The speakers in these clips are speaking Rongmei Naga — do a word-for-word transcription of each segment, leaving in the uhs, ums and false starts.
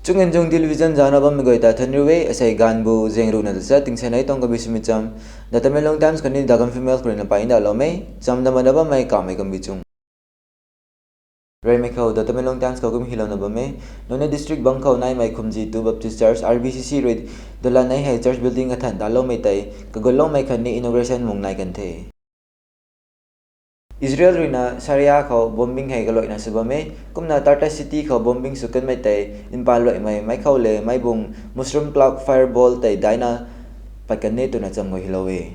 Chunganjung Television zana bammei guay ta thanriu e. Asei ganvbu zaeng ruhna ta cha tingsainei tuang kabi swmei cham, The Tamenglong Times khatni The Gaanphiu Mail khou ruina pay ndauhloumei cham dama da bammei kamei kambi chung. Reymei khou The Tamenglong Times khou kum hilouna bam e. Noney district bang khou naimei Khumji Tu Baptist Church, R B C C rui dalanei hei church building kathan taloumei tei kagutloumei khatni inauguration mung nai kan the. Israel ruina Syria khou bombing hei kaluaina sw bam e. Kumna Tartus City khou bombing sw kanmei tei mpa luaimei meic khou le meic bung mushroom cloud fireball tei daina pat kan e twna cham khou hilou e.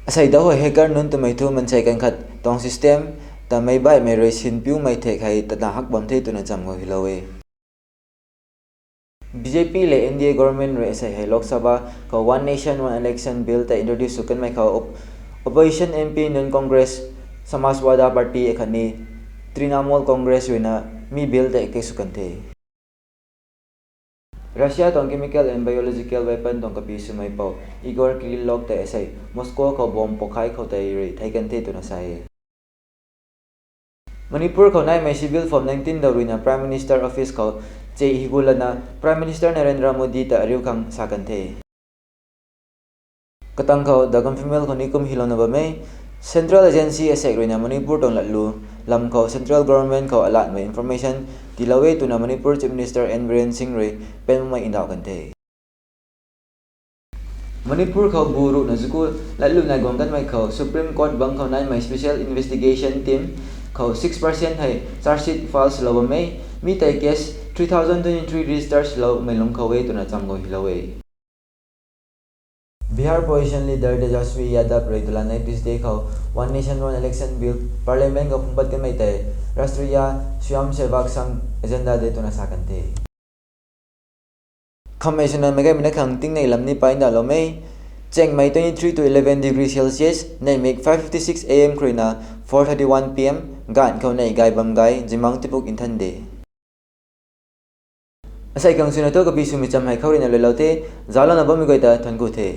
Asei da hei hacker nunc twmei thu mansei kan khat tuang system ta meic baihmei rui sin piumei thek hei tatna hak bam the twna cham khou hilou e. B J P le N D A government rui asei hei Lok Sabha khou One Nation One Election Bill tei introduce sw kanmei khou op-, opposition M P nunc Congress, Samajwadi Party akhatni Trinamool Congress ruina mi bill tei kei sw kan the. Russia tuang chemical and biological weapon tuang kapi swmei pou Igor Kirillov tei asei Moscow khou bomb pokhai khou tei rui thei kan the twna sa e. Manipur khou naimei civil form nineteen da ruina Prime Minister Office khou che higulana Prime Minister Narendra Modi ta ariu khang sa kan the. Katang khou The Gaanphiu Mail khou ni kum hilouna bam e. Central Agency asek ruina Manipur tuang latlu lam khou Central Government khou alatmei information tiilou e twna Manipur Chief Minister N Biren Singh rui panmei ndauh kan the. Manipur khou bu ruhna zuku latlu nai guang kanmei khou Supreme Court bang khou naimei Special Investigation Team khou six percent hei charge sheet file swlou bam e. Mi tei case three thousand twenty-three register swloumei lung khou e twna cham khou hilou e. Bihar Opposition Leader Tejashwi Yadav rui dalanei Tuesday khou One Nation One Election Bill Parliament khou phungpat kanmei tei Rashtriya Swayamsevak Sangh agenda de twna sa kan the. Khammei swna meic gaymei na khang tingnei lam ni pay ndauhloumei. Chengmei twenty-three to eleven degree Celsius, neihmik five fifty-six A M khou ruina four thirty-one P M, ganv khou neih gay bam gay, zimang tipuk nthan de. Asei khang swna thu kapi swmei cham hei khou ruina luilou the. Zalouna bammei guay ta thuanc ku the.